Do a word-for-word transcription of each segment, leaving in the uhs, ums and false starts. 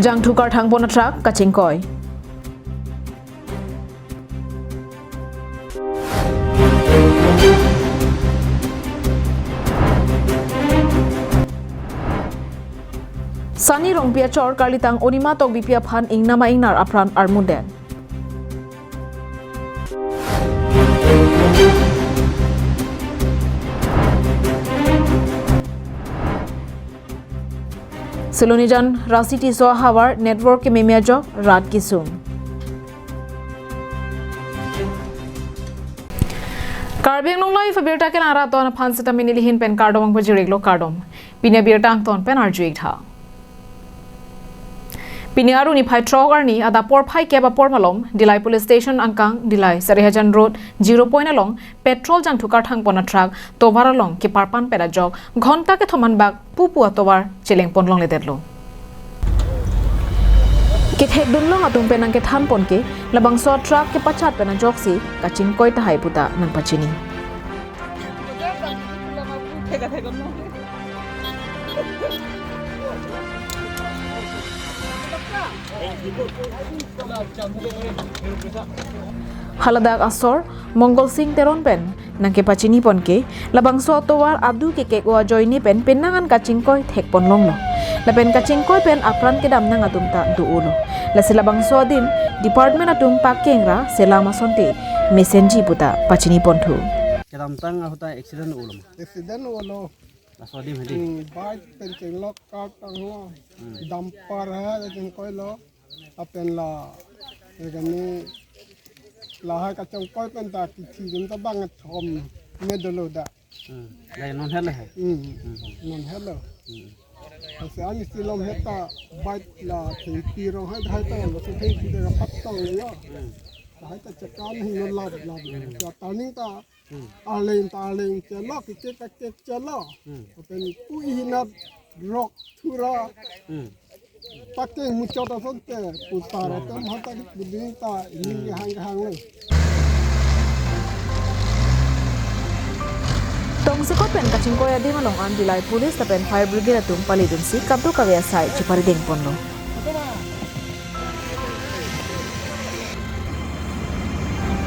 Jangthu karthang pon a-truck kachingkoi. Sani Rongpi achor karlitang Onima Tokbipi aphan ingnam a-ingnar apran armudet. Silonijan Rasi Tisso ahavar network kememe ajok rat kesung. Karbi Anglong Live abirta kelang rat atum aphan seta pini nelihin pen kardom pajirlo, kardom. Pini abirta angton pen arju-ik tha. Pini Aru niphai throk arni adap porphai kep apor malom Dillai Police Station angkang Dillai Sarihajan Road Zero Point along petrol jangthu karthang pon a-truck tovar along keparpan pet ajok ghonta kethom anbak pupu atovar cheleng pon longledetlo. Kethek dunlong atum pen nangkethan pon ke labangso a-truck kepachat pen ajoksi kachingkoi tahai puta nangpachini. Haladak asor Mongol Sing Teron pen nangkepachini pon ke labangso atovar adu kekek-o ajoine pen penang an kachingkoi thek pon longlo. Lapen kachingkoi pen apran kedam nang atum ta do-olo. Lasi labangso adim department atum pakeng ra selam asonte mesenji puta pachini ponthu. Kedamtang ahut ta accident olo ma? Accident olo. Laso adim hedi. Hmm, bike pen chenglok kartanglo. Hmm. Dumper ha, kachingkoilo. Lapen la, ya kami, lahai kachingkoi pen ta kithi dun ta bang thom me dolo da. Hmm. Lahai non helo hai. Hmm. Hmm. Non helo. Hmm. Kasi ani silom heta bike la thengpi rong hai, hai ta lo thengpi de patong yo. Hmm. Lahai ta chekan hi non lap lap. Hmm. Ya turning ta Hmm. Arleng ta arleng chelo, kikek kakek chelo. Hmm. Lapen pu ihinat rok thura. Hmm. Pakeng muchot asonte, putar atum hata buding ta ini Hmm. kehang kehang le. Tongsekot pen kachingkoi adim along an Dillai Police lapen Fire Brigade atum pali dunsi kadokave asai chepari deng ponlo.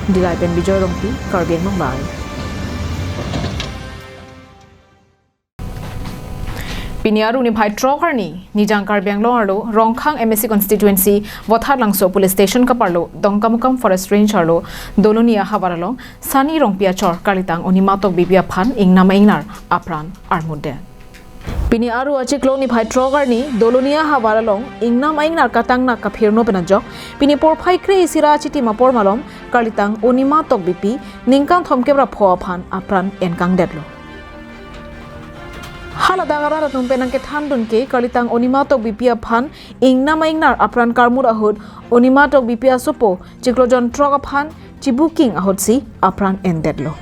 Dillai pen Bijoy Rongpi, Karbi Anglong Live. Pini Aru niphai throk arni, Nijang Karbi Anglong arlo, Rongkhang M A C constituency, Vothatlangso Police Station kaparlo, Dongkamukam Forest Range arlo, Doloni ahavar along, Sani Rongpi achor karlitang Onima Tokbipi aphan ingnam a-ingnar apran armudet. Pini Aru achiklo niphai throk arni Doloni ahavar along ingnam a-ingnar katang nangkaphirno pen ajok pini porphai kre-isi ra achitim apor malom karlitang Onima Tokbipi ningkan thomkep ra pho aphan apran enkangdetlo. Haladak arat atum pen nangkethan dun ke karlitang Onima Tokbipi aphan ingnam a-ingnar apran karmur ahut Onima Tokbipi asopo chiklo jon throk aphan chibuking ahutsi apran endetlo.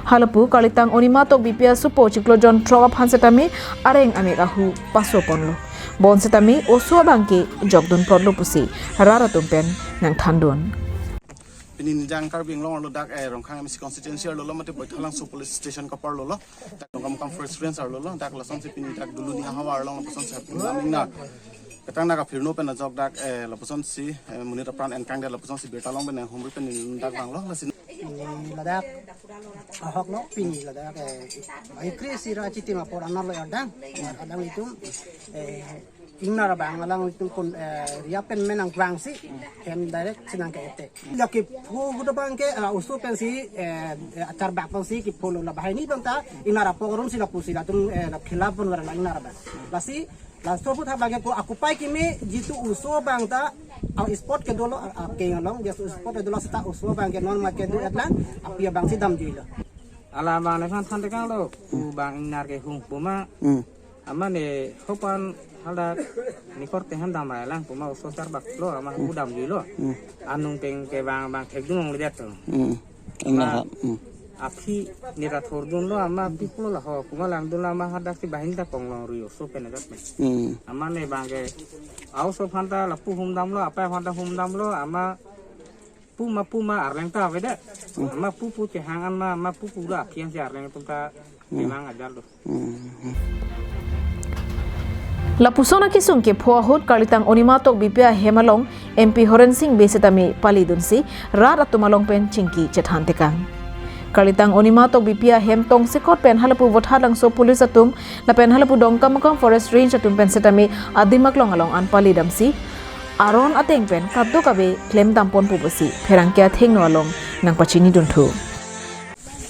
Halapu karlitang Onima Tokbipi asopo chiklo jon throk aphan setame areng amek ahu paso ponlo. Bonsetame oso abang ke jokdun plotlo pusi rat atum pen nangthan dun. Pini Nijang Karbi Anglong arlo dak, eh, Rongkhang M A C constituency arlo lo mate Vothatlangso Police Station kaparlo lo. Dak Dongkamukam Forest Range arlo lo. Dak lasonsi pini dak Doloni ahavar along lasonsi pini lam ingna. Katang nangkaphirno pen ajok dak, eh, lapusonsi, eh, monit apran enkangdet lapusonsi birta long pen humri pen dak vanglo lasi. Pini ladak ahok lo pini ladak, eh, ai kre-isi ra achitim apor anerlo ardang. Alanglitum, eh, ingnar abang alanglitum pon, eh, ria pen menang vangsi hem direct si nangke-ete. La kepho ahut abang ke, eh, oso pensi, eh, eh, acharbak pensi kepho lo la banghini abang ta ingnar apor arum si lapusi latum, eh, la khilap pon la ingnar abang. Lasi laso ahut abang ke ko akupai kimi jitu oso abang ta, ah, spot kedo lo, ah, ah, keng along, jitu spot kedo lo seta oso abang ke non ma kedo etlang, api abang si damjuilo. Alam abang nephan thantekanglo, pu bang ingnar kehung pu ma. Hmm. Amat ne hopan hadak ne korte han damra lang pu ma oso charbak lo amat pu damjuilo. Hmm. Anung pen ke bang bang thekdun longledet to. Hmm. Ingnar Amat ha. Hmm. Aphi ne ra thordunlo amat pi pulo laho pu ma langdunlo amat hadak si banghini ta ponglong ri oso pen ajat pen. Hmm. Amat ne bang ke a-oso aphan ta lapu humdamlo, apai aphan ta humdamlo, amat pu ma pu ma arleng ta avedet. Hmm. Amat pu pu chehang an ma, amat pu pu ra aphi an si arleng atum ta Hmm. memang ajar do. Hmm. Lapuson akesung kepho ahut Karlitang Onima Tokbipi ahem along M P Horen Sing Bey sitame palidunsi rat atum along pen chingki chethan tekang. Karlitang Onima Tokbipi ahem tongsekot pen halapu Vothatlangso police atum lapen halapu Dongkamukam Forest Range atum pen sitame adim aklong along an palidamsi aron ateng pen kadokave klemdamponpo pusi pherangke athengno along nangpachinidunthu.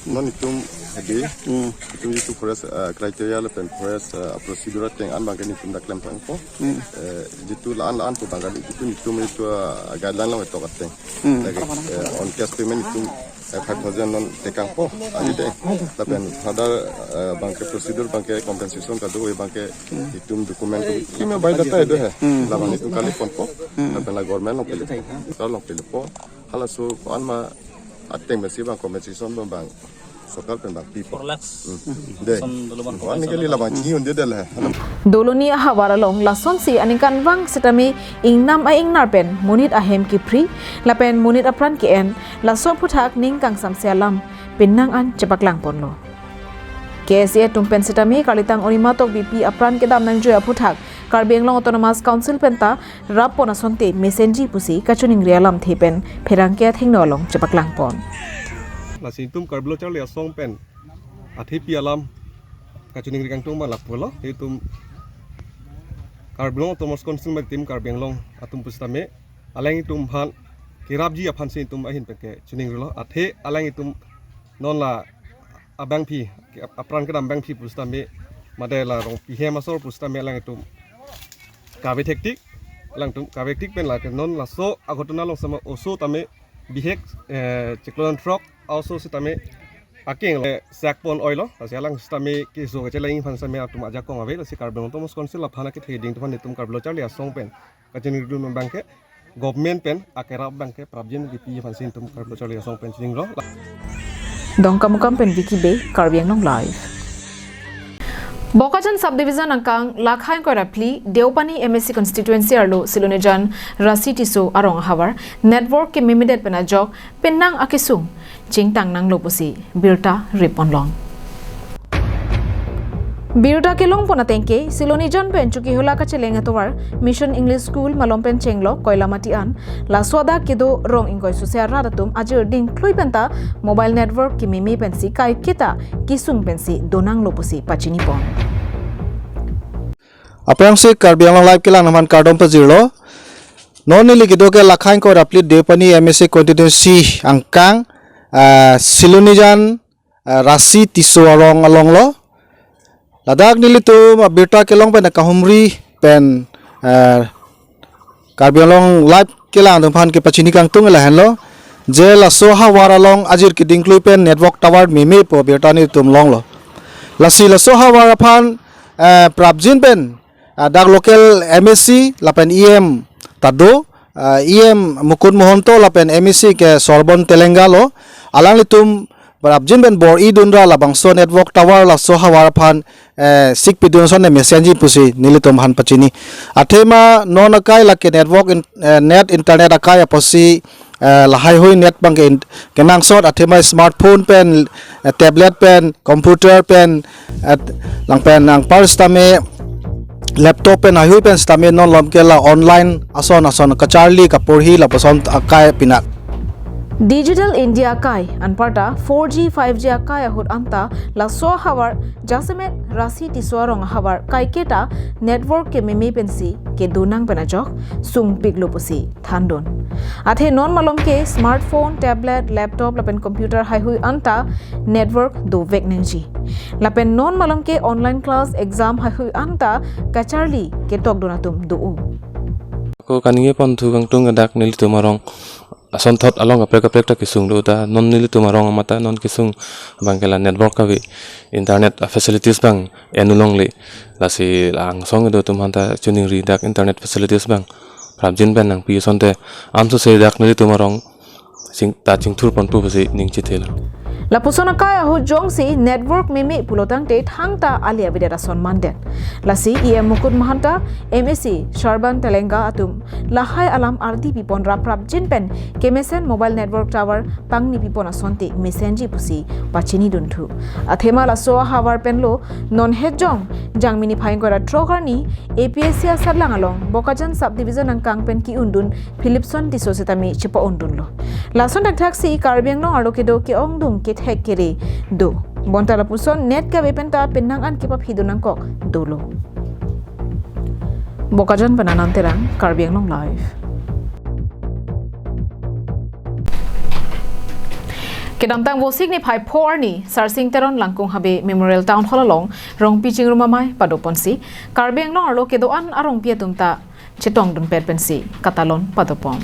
Non itum hedi, hmm, itum jitu forest, eh, criteria lapen forest, eh, procedure ateng an abangke itum dak klemdampo. Hmm. Eh, jitu la-an la-an pu abangke itum itum jitu, eh, guideline along itok ateng. Hmm. Lagi, eh, on cash payment itum, eh, five thousand non tekangpo, ani de. Lapen further, eh, abangke procedure abangke compensation kado abangke itum document ko. Kima biodata do he. Hmm. Labang itum kaliponpo. Hmm. Lapen la government along pele. Government along pelepo. Halaso ko-an ma ateng pensi abang compensation abang abang sorkar pen abang pipo. Four lakhs. Hmm. De. Son dolo abang. Wan ke lila abang chiyun de de le. Doloni ahavar along lasonsi aningkanvang sitame ingnam a-ingnar pen monit ahem kiphri lapen monit apran ke-en, laso aphuthak ning kangsamse alam penang an chepaklangponlo. K S A atum pen sitame Karlitang Onima Tokbipi apran kedam nangjoi aphuthak Karbi Anglong Autonomous Council penta rappon asonte mesenji pusi kachiningri alamthe pen pherangke athengno along chepaklangpon. Lasi itum Karbi Lo Charli Asong pen athepi alam kachiningri kangtung abang lapulo, itum Karbi Anglong Autonomous Council ma itum Karbi Anglong atum pusitame alanglitum aphan kerapji aphansi itum ahin pen kachiningrilo. Athe alanglitum non la abangpi, apran kedam abangpi pusitame, mate la Rongpi hem asor pusitame alanglitum kave thektik, alanglitum kave thektik pen lake non laso aghotona along sama oso tame bihek, eh, chiklo jon throk a-oso sitame akeng le sakpon oilo, lasi alang sitame keso kachelangji aphan sitame atum ajakong ave, lasi Karbi Anglong Autonomous Council aphan akethe ding aphan itum Karbi Lo Charli Asong pen kachiningridun abangke government pen akerap abangke prapjin kipi aphansi itum Karbi Lo Charli Asong pen chininglo. Dongkamukam pen Vicky Bey, Karbi Anglong Live. Bokajan Subdivision angkang Lakhai Koiraphli, Deopani M A C constituency arlo Silonijan Rasi Tisso arong ahavar network kememedet pen ajok penang akesung chingtang nanglo pusi birta rip-onlong. Birta kelongpon atengke, Silonijan pen Chokihola kacheleng atovar Mission English School malom pen chenglok Koilamati an, laso adak kedo rong ingkoi suse arat atum ajir dingklui penta mobile network kememe pensi kaiketa kesung pensi donanglo pusi pachinipon. Aphrangsi Karbi Anglong Live kelang atum aphan kardom pajirlo. Non neli kedo ke Lakhai Koiraphli Deopani M A C constituency angkang, ah, Silonijan, ah, Rasi Tisso arong alonglo. Ladak nelitum, ah, birta kelong pen kahumri pen, ah, Karbi Anglong Live kelang atum aphan kepachini kangtung lahenlo. Je laso ahavar along ajir kedingklui pen network tower memepo birta nelitum longlo. Lasi laso ahavar aphan, eh, prapjin pen, ah, dak local M A C lapen E M ta do, ah, E M Mukut Mahanta lapen M A C ke Sorbon Telenga lo, alanglitum prapjin pen bor-idunra labangso network tower laso ahavar aphan, eh, sikpidun ason mesenji pusi nelitum aphan pachini. Athema non akai lake network in-, eh, net internet akai apotsi, eh, lahaihui net abangke in-, kenangsot athema smartphone pen, eh, tablet pen, computer pen, eh, lang pen anpar sitame laptop pen haihui pen sitame non malom ke la online ason ason kacharli kaporhi lapuson akai pinak. Digital India akai anparta four G five G akai ahut anta laso ahavar jasemet Rasi Tisso arong ahavar kaiketa network kememe pensi kedonang pen ajok sungpiklo pusi thandun. Athe non malom ke smartphone, tablet, laptop lapen computer haihui anta network dovek nangji. Lapen non malom ke online class exam haihui anta kacharli ketokdun atum do-o. Ako kaningjeponthu kangtung ke dak nelitum arong asonthot along kaprek kaprek ta kesung do ta, non nelitum arong amat ta non kesung abangke la network kave, internet a-facilities abang en-un longle. Lasi la angsong kedo atum aphanta chiningri dak internet facilities abang prapjin pen nangpi asonte, ansose dak nelitum arong ching, ta chingthur ponpo pusi ning chethelang. Lapuson akai ahut jongsi network meme pulotangte thangta ali abidet ason mandet. Lasi E M Mukut Mahanta, M A C Sarban Telenga atum lahai alam ardi pipon raprap jin pen kemesen mobile network tower pangni pipon asonte mesenji pusi pachini dunthu. Athema laso ahavar penlo non hetjong Jangmi niphai ingkoi ra throk arni A P S C asatlang along Bokajan subdivision angkang pen ki-undun Philipson Tisso setame chepa-undunlo. Lason thakthak si Karbi Anglong arlo kedo ke-ongdung kethek kere do. Bonta lapuson net kave penta penang an kepaphidun nangkok dolo. Bokajan pen Anand Terang, Karbi Anglong Live. Kedamtang Vosik niphai pho arni, Sarsing Teron Langkung Habe Memorial Town Hall along Rongpi Chingrum Amei padoponsi, Karbi Anglong arlo kedo-an arongpi atum ta chetongdunpet pensi katalon padopon.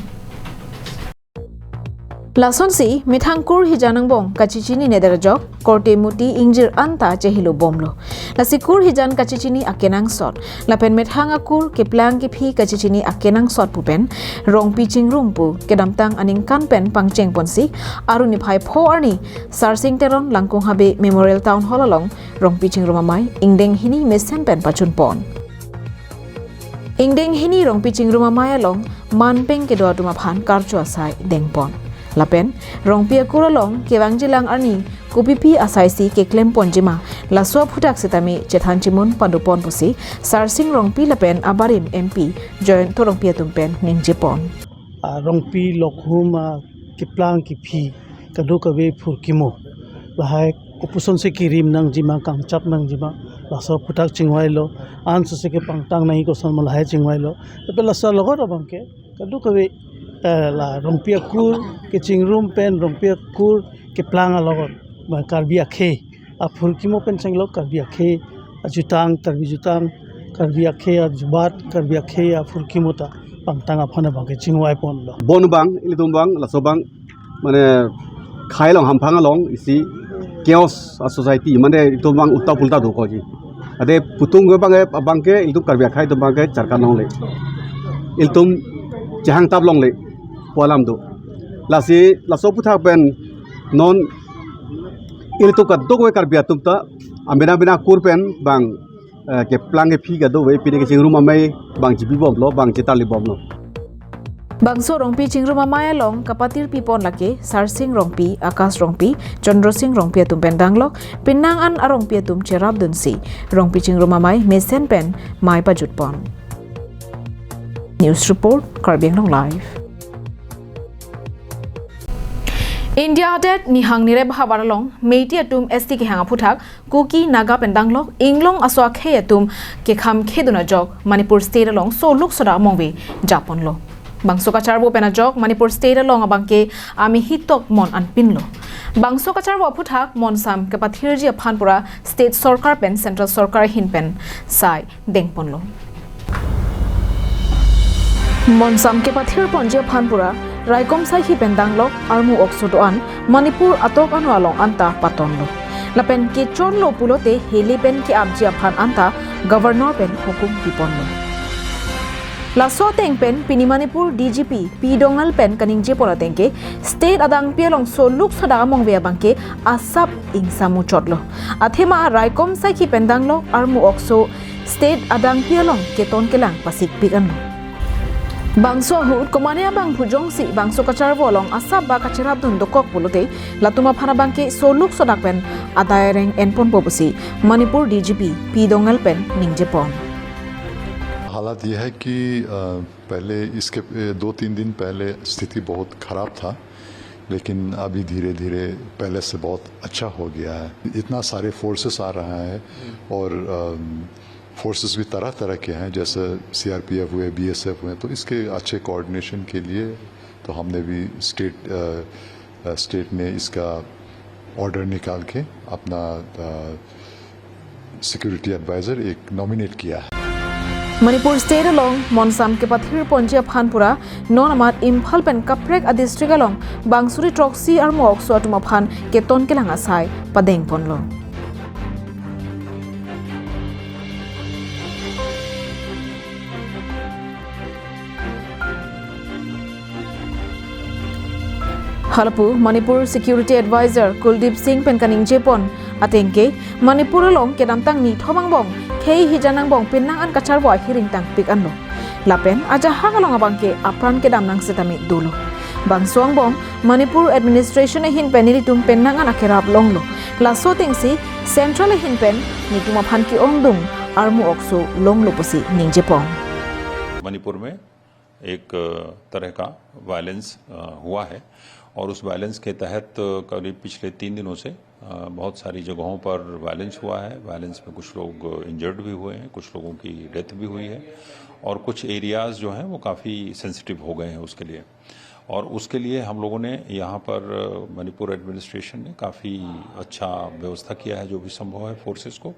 Lasonsi methang kur hijan angbong kachechini neder ajok korte muti ingjir anta chehelo bomlo. Lasi kur hijan kachechini akenangsot lapen methang akur keplang kephi kachechini akenangsot pu pen Rongpi Chingrum pu kedamtang aningkan pen pangchengponsi, Arni niphai pho arni Sarsing Teron Langkung Habe Memorial Town Hall along Rongpi Chingrum Amei ingdeng hini mesen pen pachunpon. Ingdeng hini Rongpi Chingrum Amei along manpeng kedo atum aphan karcho asai dengpon. Lapen Rongpi akur along kevangjilang arni kopipi asaisi keklemponjima, laso aphuthak setame chethan chimun padopon pusi Sarsing Rongpi lapen abarim M P Jayanta Rongpi atum pen ningjepon. A, Rongpi lokhum, a, keplang kephi, kadokave phurkimo, lahai kopuson si kerim nangjima, kangchap nangjima, laso aphuthak chingvailo, ansose kepangtang nangji kosonma lahai chingvailo. Lapen laso alogot abangke kadokave, eh, la Rongpi akur kechingrum pen Rongpi akur keplang alogot, ba Karbi akhei aphurkimo pen chenglok, Karbi akhei ajutang, Karbi jutang, Karbi akhei ajubat, Karbi akhei aphurkimo ta pangtang aphan abangke chingvaiponlo. Bon abang, ilitum abang, laso abang, mane, khei along hamphang along isi chaos a society, mane, ilitum abang ulta pulta dokoji. Ade putung ke abang, abangke, ilitum Karbi akhei atum abangke charkan longle. Ilitum chehangtap longle pu alam do. Lasi laso aphuthak pen non ilitum kadokave Karbi atum ta amena mena kur pen bang, eh, keplang kephi kadokave pine kechingrum amei bang chibibomlo, bang chetalibomlo. Bangso Rongpi Chingrum Amei along kapathirpipon lake Sarsing Rongpi, Akash Rongpi, Chandra Sing Rongpi atum pen danglok penang an arongpi atum cherapdunsi Rongpi Chingrum Amei mesen pen mei pajutpon. News report, Karbi Anglong Live. India adet nihang nirep ahavar along Meitei atum S T kehang aphuthak Kuki, Naga pen danglok inglong aso akhei atum kekham khedun ajok Manipur state along soluk sodak amongve japonlo. Bangso kacharvo pen ajok Manipur state along abangke amehitok mon anpinlo. Bangso kacharvo aphuthak monsam kepathirji aphan pura state sorkar pen central sorkar ahin pen sai dengponlo. Monsam kepathirponji aphan pura raikom saikhi pen danglok armu okso do-an Manipur atok ano along anta patonlo. Lapen kechonlo pulote hele pen ke-apji aphan anta governor pen hukum piponlo. Laso ateng pen pini Manipur D G P P Doungel pen kaningjepon atengke state adangpi along soluk sodak amongve abangke asap ingsamuchotlo. Athema raikom saikhi pen danglok armu okso state adangpi along keton kelang pasikpik anlo. Bangso ahut komane abang phujongsi bangso kacharvo along asap ba kacherapdun dokok pulote latum aphan abangke soluk sodak pen adai areng enponpo pusi Manipur D G P P Doungel pen ningjepon. हालात ये है कि, अ, पहले इसके, अ, दो तीन दिन पहले स्थिति बहुत खराब था, लेकिन अभी धीरे-धीरे पहले से बहुत अच्छा हो गया है। इतना सारे फोर्सेस आ रहा है और, अम, फोर्सेस भी तरह-तरह के हैं, जैसे सीआरपीएफ हुए, बीएसएफ हुए, तो इसके अच्छे कोऑर्डिनेशन के लिए तो हमने भी स्टेट, अ, अ, स्टेट ने इसका ऑर्डर निकाल के अपना, अ, सिक्योरिटी एडवाइजर एक नॉमिनेट किया है। Manipur state along monsam kepathirponji aphan pura non amat Imphal pen kaprek adistrict along bang suri throksi armu okso atum aphan keton kelang asai padengponlo. Halapu Manipur Security Advisor Kuldeep Singh pen kaningjepon atengke, Manipur along kedamtang nithom angbong khei hijan angbong penang an kacharvo ahiring tangpik anlo. Lapen ajahak along abangke apran kedam nang setame dolo. Bangso angbong Manipur administration ahin pen nelitum penang an akerap longlo. Laso atengsi central ahin pen nelitum aphan ke-ongdung armu okso longlo pusi ningjepon. Manipur में एक तरह का वायलेंस हुआ है और उस वायलेंस के तहत करीब पिछले तीन दिनों से बहुत सारी जगहों पर वायलेंस हुआ है। वायलेंस में कुछ लोग इंजर्ड भी हुए हैं, कुछ लोगों की डेथ भी हुई है और कुछ एरियाज जो हैं वो काफ़ी सेंसिटिव हो गए हैं उसके लिए। और उसके लिए हम लोगों ने यहाँ पर मणिपुर एडमिनिस्ट्रेशन ने काफ़ी अच्छा व्यवस्था किया है। जो भी संभव है फोर्सेस को,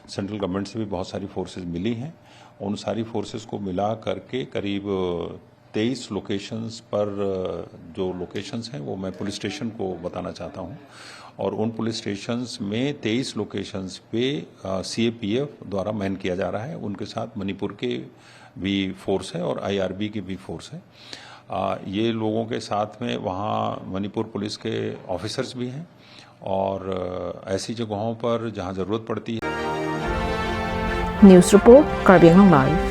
सेंट्रल गवर्नमेंट से भी बहुत सारी फोर्सेस मिली हैं, उन सारी फोर्सेस को मिला करके करीब तेईस लोकेशंस पर जो लोकेशंस हैं वो मैं पुलिस स्टेशन को बताना चाहता हूँ। और उन पुलिस स्टेशंस में तेईस लोकेशंस पे सीएपीएफ द्वारा मैन किया जा रहा है। उनके साथ मणिपुर के भी फोर्स है और आईआरबी की भी फोर्स है। आ, ये लोगों के साथ में वहाँ मणिपुर पुलिस के ऑफिसर्स भी हैं और अ, ऐसी जगहों पर जहाँ ज़रूरत पड़ती है। News report, Karbi Anglong Live.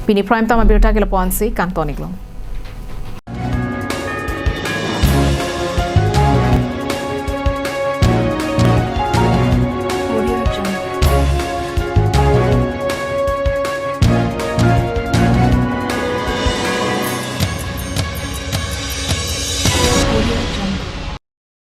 Pini prime time abirta ke lapu-ansi kangton-iklo.